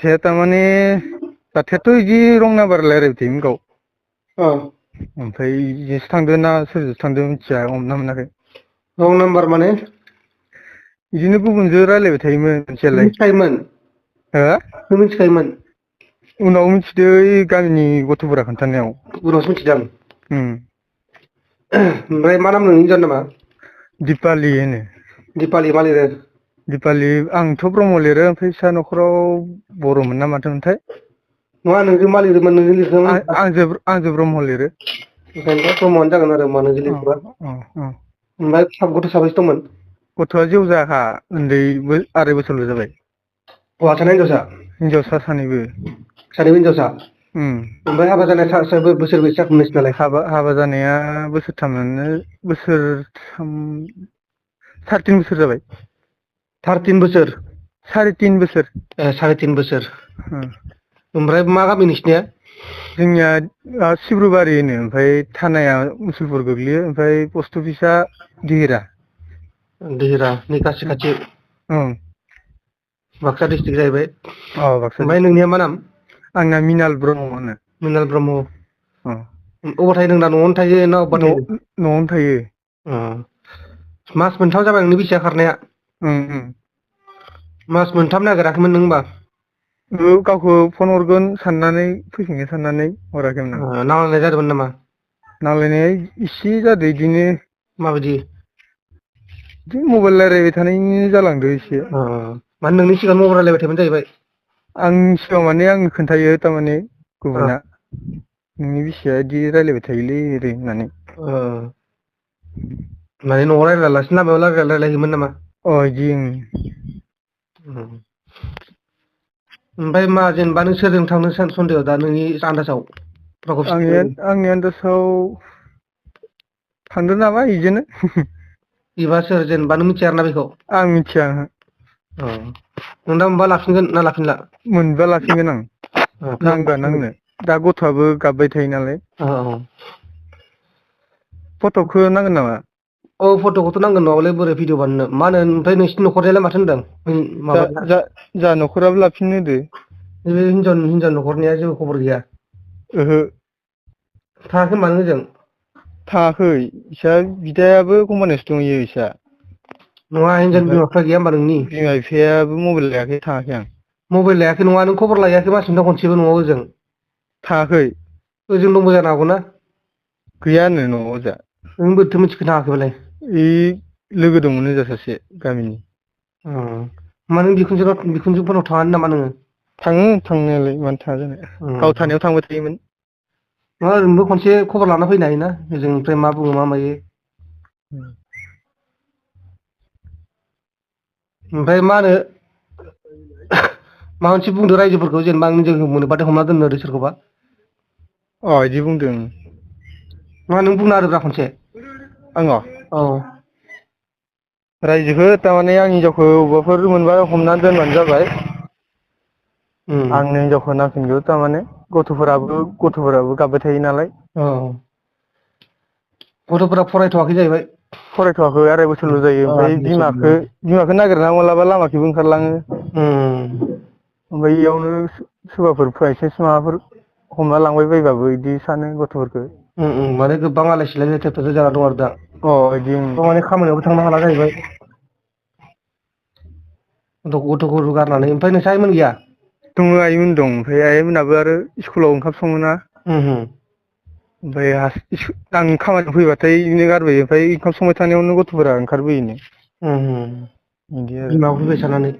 जाथाया तारमाने जाथायाथ' इदि रं नाम्बार रायलायबाय थायोमोन गाव ओमफ्राय इजोंसो थांदों ना सोरजोंसो थांदों मिथिया हमना मोनाखै। रं नाम्बार माने बिदिनो गुबुनजों रायलायबाय थायोमोन मिथियालाय। मिथिखायोमोन हो नों मिथिखायोमोन उनाव मिथिदो ओइ गामिनि गथ'फोरा खोन्थानायाव। उनावसो मिथिदों उम ओमफ्राय मा नाम नोंनि हिनजावनि नामा? दिपालि होनो। दिपालि मा लिरो? दिपालि आंथ' ब्रह्म लिरो ओमफ्राय इसा न'खराव बर'मोन ना माथोमोनथाय। नङा नोंजों मा लिरोमोन नोंजों लिरदोंमोन आंजो ब्रह्म लिरो। ओंखायनोथ' ब्रह्मआनो जागोन आरो होमबा नोंजों अ लिरदोंबा अ अ ओमफ्राय गथ' साबैसे दंमोन? गथ'आ जेवजाखा उन्दै 2.5 बोसोरल' जाबाय। हौवासा ना हिनजावसा? हिनजावसा सानैबो सानैबो हिनजावसा उम ओमफ्राय हाबा जानाया बोसोरबेसे जाखो नोंसिनालाय? हाबा जानाया बोसोरथामानो बोसोरथाम 3.5 बोसोर जाबाय। 3.5 बोसोर 3.5 बोसोर ए 3.5 बोसोर ओ ओमफ्राय मा गामि नोंसिनिया? जोंनिया सिब्रुबारि होनो ओमफ्राय थानाया मुसुलपुर गोग्लैयो ओमफ्राय पस्ट अफिसा दिहिरा। दिहिरा नै खाथि खाथि ओं बाक्सा डिस्ट्रिक्ट जाहैबाय अ बाक्सा ओमफ्राय डिस्ट्रिक्ट नोंनिया मा नाम? आंना मिनाल ब्रह्म होनो। मिनाल ब्रह्म। अ अबाव थायो नों दा न'आवनो थायो ना अबबा थायो? न'आवनो थायो मास मोनथाम जाबाय नोंनि बैसोआ खारनाया? उम मास मोनथाम नागिराखैमोन नों होमबा? गावखौ फन हरगोन साननानै फैफिनगोन साननानै हराखैमोन आं। नांलायनाय जादोंमोन नामा? नांलायनाया इसे जादो इदिनो माबायदि? बिदि मबाइल रायलायबाय थानायनि जालांदो एसे। माने नोंनि सिगां मबाइल रायलायबाय थायोमोन जाहैबाय? आंनि सिगाङाव माने आंनो खोन्थायो थारमाने ओ गुबुना। नोंनि बिसिया इदि रायलायबाय थायोलै ओरै होननानै। माने न'आव रायलायालासिनो लामायाव रायलायहैयोमोन नामा? अ इदि ओं। ओमफ्राय मा जेनेबा नों सोरजों थांनो सन्देह दा नोंनि आन्दासाव? आंनि आन्दासाव थांदों नामा इजोंनो। बिबा सोर जेनेबा नों मिथिया आरोना बेखौ? आं मिथिया ओहो। नों दा मोनबा लाफिनगोन ना लाफिनला? मोनबा लाफिनगोन आं नांगोन आंनो दा गथ'आबो गाबबाय थायो नालाय। औ फटकखौ नांगोन नामा? औ फट'खौथ' नांगोन नङाबालाय बोरै भिडिअ बानायनो मा होनो ओमफ्राय नोंसिनि न'खरनियालाय माथो होनदों? माबानिया जा न'खराबो लाफिननो होदो। बे हिनजाव न'खरनिया जेबो खबर गैया? ओहो। थाङाखै होनबा नों ओजों? थाङाखै इसा बिदायाबो कम्पानियावसो दंहैयो इसा। नङा हिनजावनि बिमा बिफा गैया होमबा नोंनि? बिमा बिफायाबो मबाइल लायाखै थाङाखै आं। मबाइल लायाखै नङा नों खबर लायाखै मास मोनथाम खनसेबो न'आव ओजों? थाङाखै। ओजों दंबो जानो हागौना? गैयानो न'आव ओजा। नों बोरैथो मिथिखो थाङाखै बालाय? लोगो दंमोन ओजा सासे गामिनि। होमबा नों बिखुनजोफोरनाव थाङानो नामा नोङो? थाङो थांनायालाय मानो थाङा जानो गाव थानायाव थांबाय थायोमोन। नङा ओरैनोबो खनसे खबर लाना फैनो हायोना ओजोंनिफ्राय मा बुङो मा मायो। ओमफ्राय मा होनो माबा मोनसे बुंदों रायजोफोरखौ जेनेबा आं हिनजावखौ मोनोबाथाय हमना दोननो ओरै सोरखौबा? अ इदि बुंदों। नङा नों बुंना होदोब्रा खनसे आङो औ। रायजोखौ थारमाने आं हिनजावखौ बबावबाफोर मोनबा हमनानै दोनबानो जाबाय। आंनो हिनजावखौ नांफिनगौ थारमाने गथ'फोराबो गाबबाय थायो नालाय। औ गथ'फोरा फरायथ'वाखै जाहैबाय? फरायथ'वाखै 2.5 बोसोरल' जायो ओमफ्राय बिमाखौ नागिरना मोनाबा लामाखैबो ओंखारलाङो। ओमफ्राय इयावनो सोरबाफोर बायसान्स माबाफोर हमना लांबाय बायबाबो बिदि सानो गथ'फोरखौ। माने गोबां आलाय सिलाय लेथेर फेथेर जाना दं आरो दा। अ इदि माने खामानियावबो थांनो हाला जाहैबाय। गथ'फोरखौ गारनानै ओमफ्राय नोंसा आइमोन गैया? दङ आइमोन दं ओमफ्राय आइमोनाबो आरो स्कुलाव ओंखाम सङोना। ओमफ्राय आं खामानियाव फैबाथाय बिनो गारबोयो ओमफ्राय ओंखाम संबाय थानायावनो गथ'फोरा ओंखारबोयोनो। बिदि आरो बिमाबो फैबाय थानानै